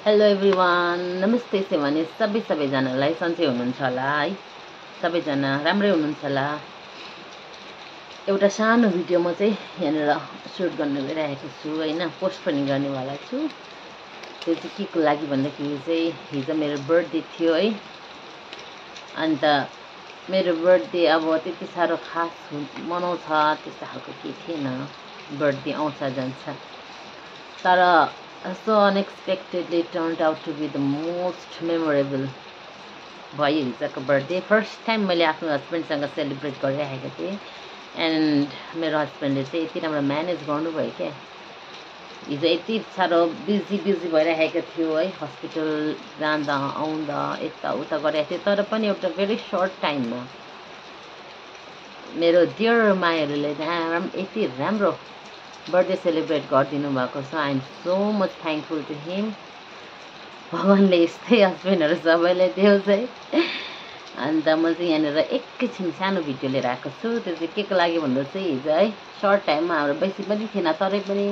Hello everyone, नमस्ते से भने सबैजनालाई सन्चै हुनुहुन्छ होला है। सबैजना राम्रै हुनुहुन्छ होला। एउटा सानो भिडियो म चाहिँ यहाँनिर सुट गर्न गइरहेको छु हैन, पोस्ट पनि गर्नेवाला छु। त्यो चाहिँ के को लागि भन्दाखेरि चाहिँ हिजो मेरो बर्थडे थियो है। अन्त मेरो बर्थडे अब त्यति साह्रो खास मनाउँछ त्यस्तो खालको के थिएन। बर्थडे आउँछ जान्छ, तर so unexpectedly turned out to be the most memorable भयो हिजोको बर्थडे। फर्स्ट टाइम मैले आफ्नो हस्बेन्डसँग सेलिब्रेट गरिरहेको थिएँ एन्ड मेरो हस्बेन्डले चाहिँ यति राम्रो म्यानेज गर्नुभयो क्या। हिजो यति साह्रो बिजी भइरहेको थियो है, हस्पिटल जाँदा आउँदा यताउता गरिरहेको थियो, तर पनि एउटा भेरी सर्ट टाइममा मेरो डियर मायाहरूले यति राम्रो बर्थडे सेलिब्रेट गरिदिनु भएको छ। I am so much thankful to him. भगवान्ले यस्तै हस्बेन्डहरू सबैलाई देऊ चाहिँ। अन्त म चाहिँ यहाँनिर एकैछिन सानो भिडियो लिएर आएको छु। त्यो चाहिँ के को लागि भन्दा चाहिँ हिजो है सर्ट टाइममा हाम्रो बेसी पनि थिएन, तरै पनि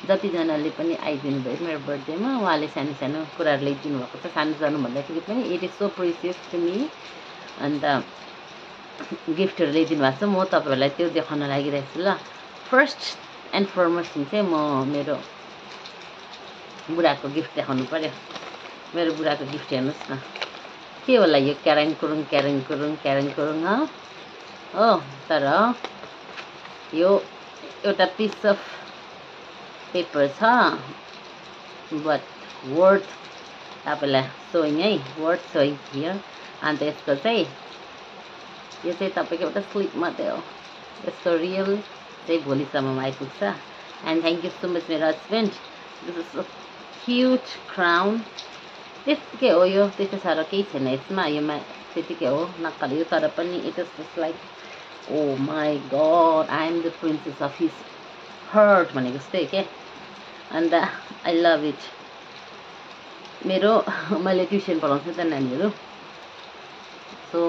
जतिजनाले पनि आइदिनु भयो मेरो बर्थडेमा, उहाँले सानो सानो कुराहरू ल्याइदिनु भएको छ। सानो सानो भन्दाखेरि पनि it is so precious to me. अन्त गिफ्टहरू ल्याइदिनु भएको छ, म तपाईँहरूलाई त्यो देखाउन लागिरहेको छु। ल, फर्स्ट एन्ड फरमोस्ट चाहिँ म मेरो बुढाको गिफ्ट देखाउनु पर्यो। मेरो बुढाको गिफ्ट हेर्नुहोस् न, के होला यो? क्यारेङ कुरुङ हो, तर यो एउटा पिस अफ पेपर छ, बट वर्थ तपाईँलाई सोइङ है, वर्थ सोइङ हियर। अन्त यसको चाहिँ यो चाहिँ तपाईँको एउटा स्लिप मात्रै हो, यसको रियल चाहिँ भोलिसम्ममा आइपुग्छ। And thank you so much मेरो husband. This is a cute crown. त्यतिकै हो, यो त्यति साह्रो केही छैन यसमा, योमा त्यतिकै हो नक्कली, तर पनि it is just like oh my god I am the princess of his heart भनेको जस्तै क्या। अन्त आई लभ इट। मेरो मैले ट्युसन पढाउँछु त नानीहरू, so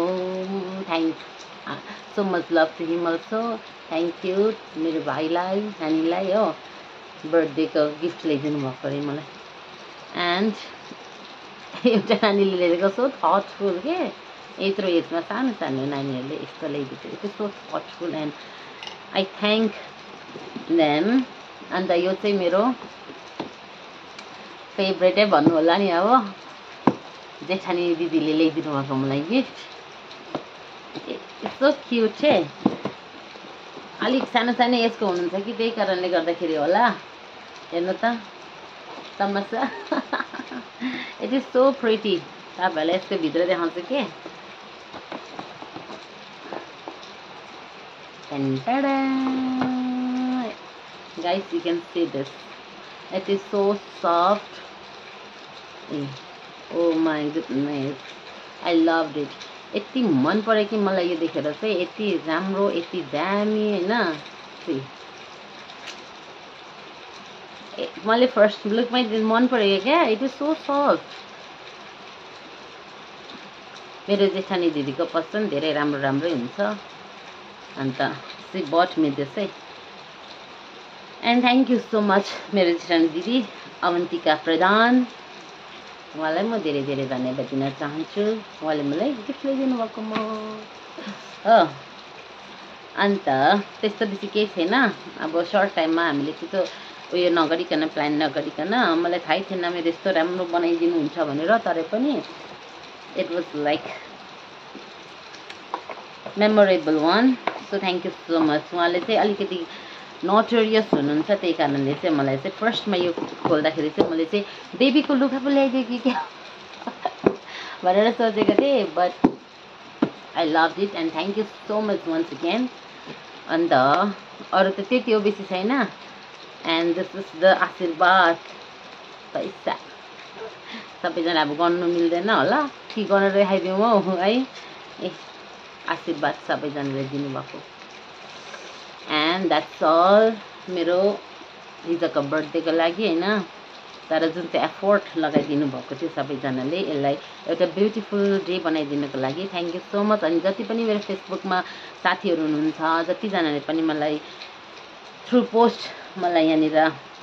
so much love to him also. Thank you मेरो भाइलाई, नानीलाई हो, बर्थडेको गिफ्ट ल्याइदिनु भएको अरे मलाई। एन्ड एउटा नानीले ल्याइदिएको सो थटफुल के, यत्रो एजमा सानो सानो नानीहरूले यस्तो ल्याइदिएको, it is so thoughtful and I thank them. अन्त यो चाहिँ मेरो फेभरेटै भन्नु होला नि, अब जेठानी दिदीले ल्याइदिनु भएको मलाई गिफ्ट। यस्तो क्युट है, अलिक सानो सानो यसको हुनुहुन्छ कि त्यही कारणले गर्दाखेरि होला। हेर्नु त तमासा, इट इज सो प्रिटी। तपाईँहरूलाई यसको भित्र देखाउँछु के। Guys you can see this, it is so soft. Oh my goodness, I love it. यति मन पर्यो कि मलाई यो देखेर चाहिँ, यति राम्रो यति दामी होइन। मैले फर्स्ट लुकमै मन पऱ्यो क्या, इट इज सो सफ्ट। मेरो जेठानी दिदीको पसन्द धेरै राम्रो राम्रै हुन्छ। अन्त सी बट मी दिस है। And thank you so much मेरो जेठानी दिदी अवन्तिका प्रधान, उहाँलाई म धेरै धेरै धन्यवाद दिन चाहन्छु। उहाँले मलाई गिफ्ट ल्याइदिनु भएको हो। अन्त त्यस्तो बेसी केही छैन, अब सर्ट टाइममा हामीले त्यस्तो उयो नगरिकन, प्लान नगरिकन, मलाई थाहै थिएन मेरो यस्तो राम्रो बनाइदिनुहुन्छ भनेर, तर पनि it was like memorable one. So thank you so much. उहाँले चाहिँ अलिकति नोटोरियस हुनुहुन्छ, त्यही कारणले चाहिँ मलाई चाहिँ फर्स्टमा यो खोल्दाखेरि चाहिँ मैले चाहिँ बेबीको लुगा पो ल्याइदियो कि क्या भनेर सोचेको थिएँ, but I love it and thank you so much once again. अन्त अरू त त्यति हो, बेसी छैन। एन्ड दिस इज द आशीर्वाद पैसा। सबैजना अब गर्नु मिल्दैन होला कि गर्न देखाइदिउँ हौ है, ए आशीर्वाद सबैजनाले दिनुभएको। एन्ड द्याट्स अल मेरो हिजोको बर्थडेको लागि होइन, तर जुन चाहिँ एफोर्ट लगाइदिनु भएको थियो सबैजनाले यसलाई एउटा ब्युटिफुल डे बनाइदिनुको लागि थ्याङ्क यू सो मच। अनि जति पनि मेरो फेसबुकमा साथीहरू हुनुहुन्छ, जतिजनाले पनि मलाई थ्रु पोस्ट मलाई यहाँनिर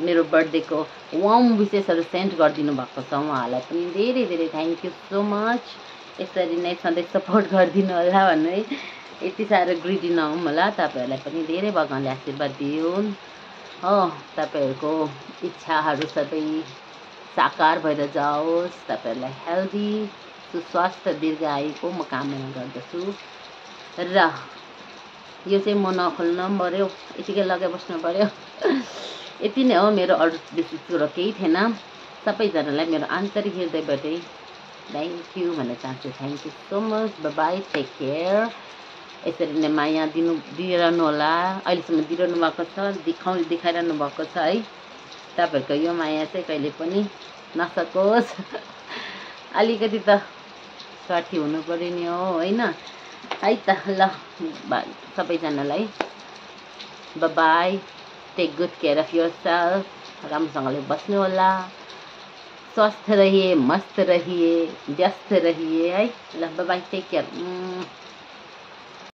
मेरो बर्थडेको वार्म विशेषहरू सेन्ड गरिदिनु भएको छ उहाँहरूलाई पनि धेरै धेरै थ्याङ्क यू सो मच। यसरी नै सधैँ सपोर्ट गरिदिनु होला भन्ने यति साह्रो ग्रिडी नहुँ होला। तपाईँहरूलाई पनि धेरै भगवान्ले आशीर्वाद दिउन् हो। तपाईँहरूको इच्छाहरू सबै साकार भएर जाओस्। तपाईँहरूलाई हेल्दी सुस्वास्थ्य दीर्घायुको म कामना गर्दछु। र यो चाहिँ म नखोल्न पऱ्यो, यतिकै लगाइबस्नु पऱ्यो। यति नै हो, मेरो अरू बेसी कुरो केही थिएन। सबैजनालाई मेरो आन्तरिक हृदयबाटै थ्याङ्क यू भन्न चाहन्छु। Thank you so much, bye bye, take care. यसरी नै माया दिइरहनु होला। अहिलेसम्म दिइरहनु भएको छ, देखाइरहनु भएको छ है। तपाईँहरूको यो माया चाहिँ कहिले पनि नसकोस्। अलिकति त स्वार्थी हुनु पर्यो नि हो, होइन है त। ल सबैजनालाई bye bye, take good care of yourself. राम्रोसँगले बस्नु होला, स्वस्थ रहिए, मस्त रहिए, व्यस्त रहिए है। ल बाई बाई, टेक केयर।